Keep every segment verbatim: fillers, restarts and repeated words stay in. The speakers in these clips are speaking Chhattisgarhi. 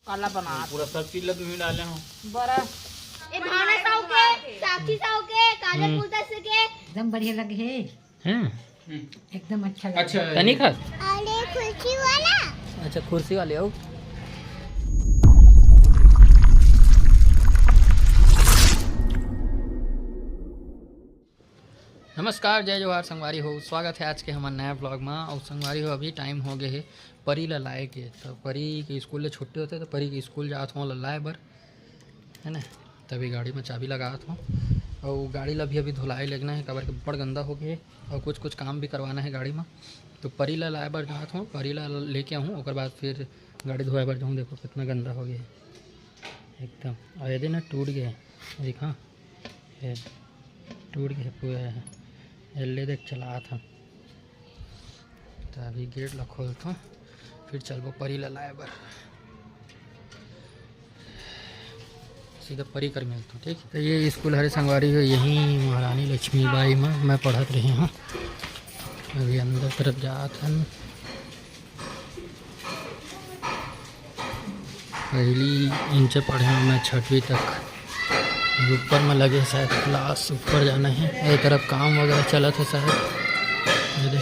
काला बना। पूरा सब चीज ला तुम्ही डाले हो। बड़ा। ए भावना साहू के, साक्षी साहू के, काजल हम्म। गुलदस्ते के। एकदम बढ़िया लगे हे। हैं? हम्म। एकदम अच्छा लगे। अच्छा। तनी खास? अरे कुर्सी वाला। अच्छा, कुर्सी वाले हो। नमस्कार, जय जोहार संगवारी हो, स्वागत है आज के हमर नया vlog मा। और संगवारी हो, अभी time हो गए है परी ला लाए के, तो परी के स्कूल ले छुट्टी होते तो परी के स्कूल जात हों ला लाए बर, है ना। तभी गाड़ी में चाबी लगात हों और गाड़ी ला भी अभी धुलाए लगना है, काबर के बड़ गंदा हो गए और कुछ कुछ काम भी करवाना है गाड़ी में। तो परी ला लाए बर जात हों, परी ला लेके आहूँ, ओकर बाद फिर गाड़ी धोए बर जाहूँ। देखो कितना गंदा हो गया है एकदम, और ये ना टूट गया है, देखा। ये टूट गए पूरा है। एल्ले देख चलात हन। तो अभी गेट ला खोलथों, फिर चलबो परी ला लाए बर। सीधा परी कर मिलथों, ठीक। तो ये स्कूल हरे संगवारी हो, यहीं महारानी लक्ष्मीबाई में मैं पढ़त रहे हूँ। अभी अंदर तरफ जात हन। पहली इंच पढ़े हूँ मैं छठवीं तक। अभी ऊपर में लगे शायद class, ऊपर जाना है। ये तरफ काम वगैरह चलत है शायद। ये दे,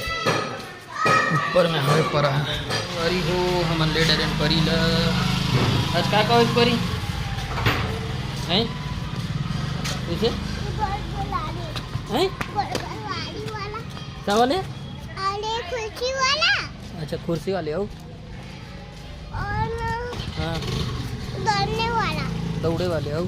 ऊपर में हमें पड़ा है। अरे हो, हमन ले डरेन परी ला। आज का का होइस परी? हैं? उसे? हैं? का वाले? अरे कुर्सी वाला। अच्छा, कुर्सी वाले हो। और हाँ। दौड़ने वाला। दौड़े वाले हो।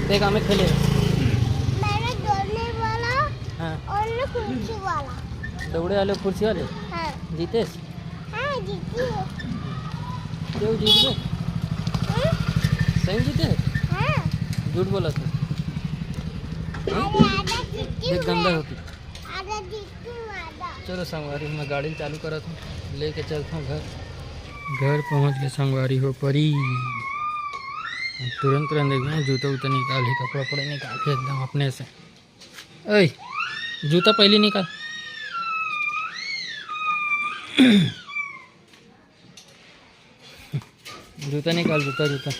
ते का में खेले? मैंने दौड़ने वाला हाँ। और कुर्सी वाला। दौड़े वाले, कुर्सी वाले? हाँ। जीतेस? हाँ, जीती हूँ। क्यों जीत गए? हम्म? सही जीते? हाँ। झूठ बोला तू। अरे, आधा जीती देख, हूँ गंदा मैं। होती। आधा जीती हूँ, आधा। चलो संगवारी, मैं गाड़ी चालू करत हूँ, लेके चलत हूँ घर। घर पहुँच के संगवारी हो परी। तुरंत तुरंत एकदम जूता उता निकाल ही, कपड़ा उपड़ा निकाल के एकदम अपने से। ओए, जूता पहले निकाल। जूता निकाल, जूता, जूता।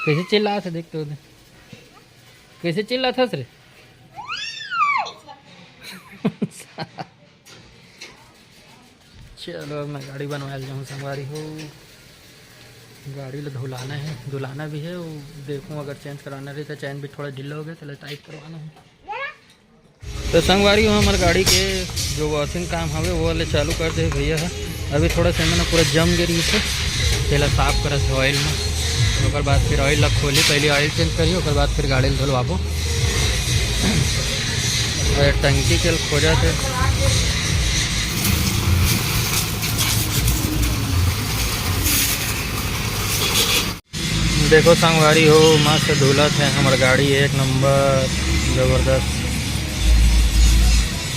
कैसे चिल्लात हे, देख तो उधर। कैसे चिल्लात हस रे? चलो, अब मैं गाड़ी बनवाए ल जाहूँ संगवारी हो। गाड़ी ला धुलाना है, धुलाना भी है। वो देखूँ, अगर change कराना रही तो chain भी थोड़ा ढीला हो गया, तो tight करवाना है। तो संगवारी हो, हमर गाड़ी के जो washing काम हवे, वो वाले चालू कर दे भैया ह। अभी थोड़ा सा एमे ना पूरा जम गे रहिस हे, तेला साफ करत हे oil में। ओकर बाद फिर oil ला खोली, पहले oil change करी, ओकर बाद फिर गाड़ी ला धुलवाबो। और टंकी के खोजा थे। देखो संगवारी हो, मस्त धुलत हे हमर गाड़ी, एक नंबर, जबरदस्त।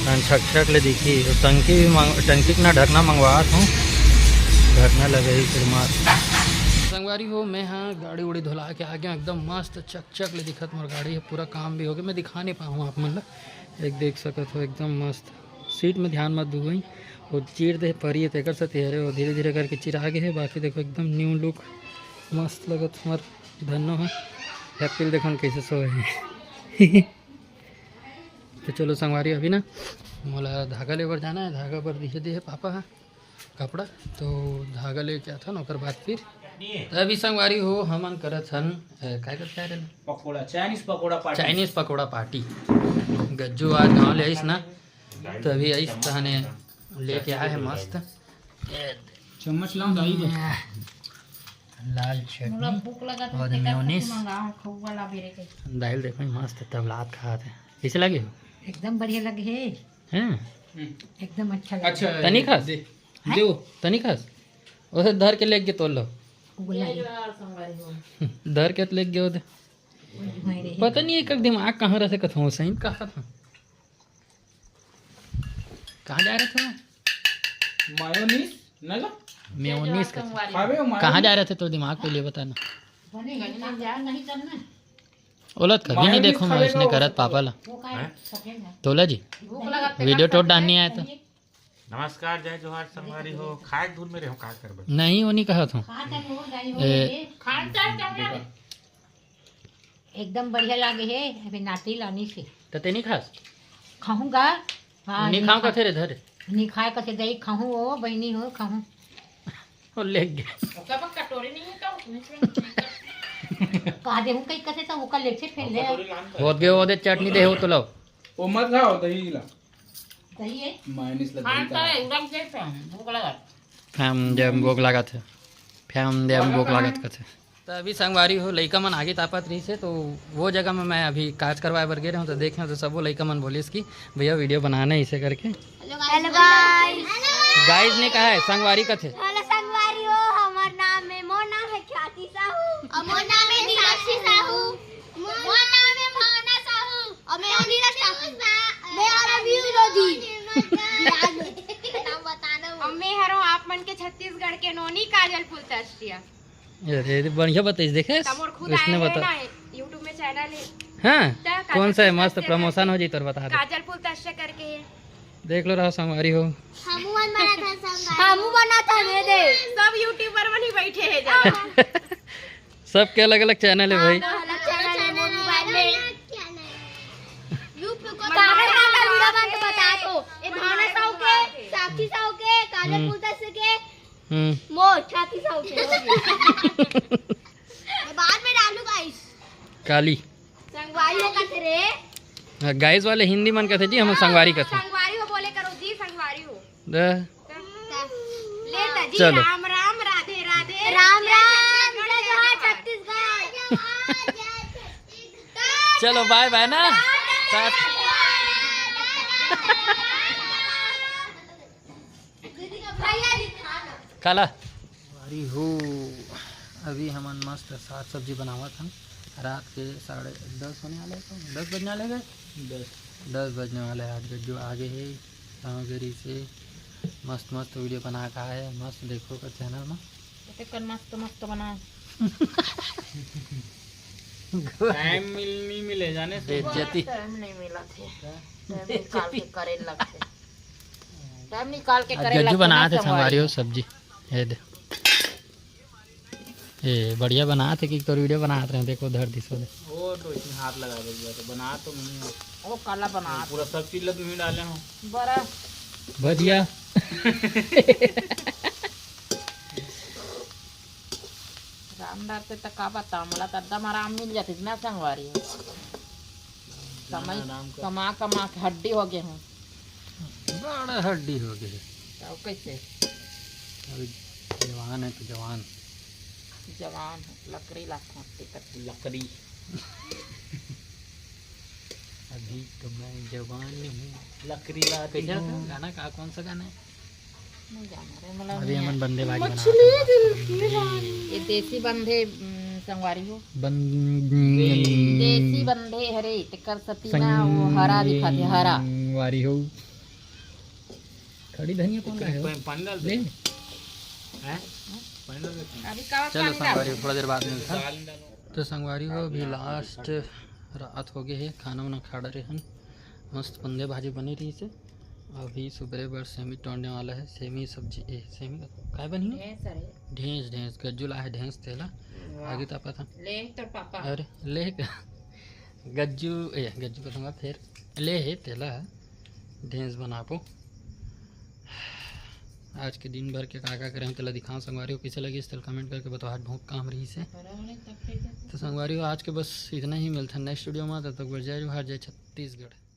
अन छक छक ले दिखी। तो टंकी भी मंग-, टंकी के ना ढकना मंगवात हूँ, ढकना लगही फिर मस्त। संगवारी हो, मैं हाँ गाड़ी उड़ी धुला के आ गया, एकदम मस्त चक चक ले दिखत मोर गाड़ी हे, पूरा काम भी हो गया। मैं दिखा नहीं पाऊँ आप मन ला, एक देख सकत हो एकदम मस्त। Seat में ध्यान मत दू भाई, वो चीर दे परी हे तेकर से तेहरे वो धीरे धीरे करके चिरा गे हे। बाकी देखो एकदम new look, मस्त लगत हमर धन्नो हे। Happy ल देखो न कैसे सोए हे। तो चलो संगवारी, अभी ना मोला धागा लेबर जाना है, धागा बर दिहे दे हे पापा हा। कपड़ा, तो धागा लेके आथन, ओकर बाद फिर। तो अभी संगवारी हो, हमन करत हन, अ, काय करत हन रे? Pakora, Chinese pakora party। Chinese pakora party। Gajju आज गाँव ले आइस ना, तो अभी आइस तहने लेके आए हे मस्त। चम्मच लाओ दाई दे। लाल चटनी मोला भूख लगा था, और तेकर mayonnaise। कुछ मंगा, खउआ ला बेरे के। दाल देखो मस्त, तब लात खात हे। कैसे लगे हो? एकदम बढ़िया लगे हे। हैं? हम्म। एकदम अच्छा लगे। अच्छा, तनी खास? दे। हैं? देव, तनी खास? ओहे धर के लेके तोल लो। उगला जय है। जोहार संगवारी हो। धर के लेके गयो दे। वही भाई रे। पता नहीं एकर दिमाग कहाँ रहथे, कथों सही कहा था। कहाँ जा रहे थे? Mayonnaise, ना लो? Mayonnaise का। खावे हो mayonnaise? कहाँ जा रहे थे तो दिमाग पहले बताना। बने, नहीं करना। ओला तो कभी नहीं mayonnaise देखो मैं खावे उसने का करत वो। पापा ला। वो का है? हैं? सफेद है। तोला जी, भूख लगा, video टोट डालनी आया था। नमस्कार, जय जोहार संगवारी हो। खाए के धुन में रहो, का करबे? नहीं, वो नहीं कहत हूँ। ए, खान चाहे चाहे। एकदम बढ़िया लागे हे। अभी नाती लानी से। त ते नहीं खास? खाहूँगा। हाँ, नहीं नहीं खाऊँ खा-, कथे रे धर। नहीं खाए कथे दई खाहूँ, ओ बहनी हो खाहूँ। वो ले गया। ओकर बर कटोरी नहीं है तो उसमें से कहा दे हूँ कहीं कथे तो ओकर लेथे फिर ले। होत गए, वो दे चटनी दे हो तो लो। ओ मत खाओ, दही ला। दही है? मायोनीज लग गई खान का। तो एकदम से भूख लगा। फैम जैम भूख लागत हे। फैम जैम भूख लागत कथे। त अभी संगवारी हो, लइका मन आगे तापत रहिस हे, तो वो जगह में मैं अभी काज करवाए बर गे रहूँ, तो देखे तो सबो लइका मन बोलिस कि भैया वीडियो बनाना है इसे करके। हेलो गाइस। गाइस ने कहा है, संगवारी कथे। हेलो संगवारी हो, हमर नाम है, मोर नाम है ख्याति साहू। और मोर नाम है मीनाक्षी साहू। मोर नाम है भावना साहू। और मैं अनिरा साहू। मैं I love you रोजी। नाम बताना हो। और मैं हरो आप मन के छत्तीसगढ़ के नोनी काजल पुलतस्टिया। ये दे, दे, बढ़िया बताइस, देखे? त मोर खुद उसने आए हे बता। ना, YouTube में चैनल है। हाँ? त कौन सा है? काजल मस्त पुलतस्टिया प्रमोशन करके। हो जी तोर, बता दे। काजल पुलतस्टिया करके है। देख लो रहा संगवारी हो। हमू मन बना था संगवारी। हमू बना था, दे दे। सब यूट्यूबर मन ही बैठे हैं जगह। सबके अलग-अलग चैनल है भाई। हाँ, अलग चैनल है मोर मोबाइल में। YouTube को काकर काकर वीडियो बन के बता दो। ए भावना साहू के, साक्षी साहू के, काजल हम्म। पुलतस्टिया के, हम्म। मोर छाती साहू के। मैं बाद में डालू गाइस। काली। संगवारी हो कथे रे। हाँ, गाइस वाले हिंदी मन कथे जी, हम संगवारी कथे। संगवारी हो बोले करो जी, संगवारी हो। दे। ले त जी, चलो। राम राम, राधे राधे। राम राम, जय जोहार, छत्तीसगढ़। चलो, बाय बाय ना। काला। अरे हो, अभी हमन मस्त साग सब्जी बनावत हन। रात के साढ़े दस होने वाले हैं, दस बजने वाले हैं। दस। दस बजने वाले हैं। आज गज्जू आगे है, गाँव गिरी से मस्त मस्त वीडियो बना के आए हैं। मस्त देखो का चैनल में। तेकर मस्त मस्त बना। टाइम मिल, नहीं मिले जाने से। बेइज्जती। टाइम नहीं मिला थे। टाइम निकाल के करे लगते। टाइम निकाल के आज करे गज्जू लगते बनात ना हे संगवारी हो सब्जी। ये दे। ए, बढ़िया बनात हे कि तोर वीडियो बनात रहे, देखो धर दिसो दे। वो तो इसमें हाथ लगा दे, तो बना तो नहीं है। वो काला बना। पूरा सब चीज लग में डाले हो। बड़ा। भजिया। राम डरते त का बताओ, मोला त एकदम आराम मिल जाते ना संगवारी। कमाई, आराम कर। कमा कमा के हड्डी हो गए हूँ। बड़ा हड्डी हो गए। तो कैसे? अभी जवान है तो जवान। जवान है, लकड़ी ला खोंटते करते। लकड़ी। अभी तो मैं जवान हूँ। लकड़ी लाती कैसे हूँ। गाना का, कौन सा गाना है? नहीं जाना रे, मतलब अभी नहीं हमन है। बंदे भाजी बना मछली रहे हैं। दिल की रानी। ये देसी बंदे, उम, संगवारी हो। बन-, देसी बंदे हरे, तेकर सती ना वो हरा दिखाते, हरा। संगवारी हो। खड़ी धनिया कौन लाए हो? पानी डाल दे। ले। हैं? पानी डाल दे। अभी का चलो पानी डाल संगवारी, दे। थोड़ा देर बाद मिलता। दाल डालो। तो संगवारी हो, अभी लास्ट रात हो गए है, खाना वाना खा डरे हन। मस्त बंदे भाजी बनी रही से। अभी सुबह बर सेमी टोंडे वाला है, सेमी सब्जी, ए, सेमी का काय बनी? ढेंस हरे। ढेंस, ढेंस, गज्जू ला है ढेंस तेला। वाह। आगे तो पता। ले तोर पापा। अरे, ले का? गज्जू, ए, गज्जू करूँगा फिर। ले है तेला, ढेंस बनाबो। आज के दिन भर के का का करे हन, तेला दिखाओ संगवारी हो। कैसे लगिस तेला कमेंट करके बताओ। आज बहुत काम रहिस हे। तो संगवारी हो, आज के बस इतना ही, मिलथन नेक्स्ट वीडियो में। तब तक बर जय जोहार, जय छत्तीसगढ़।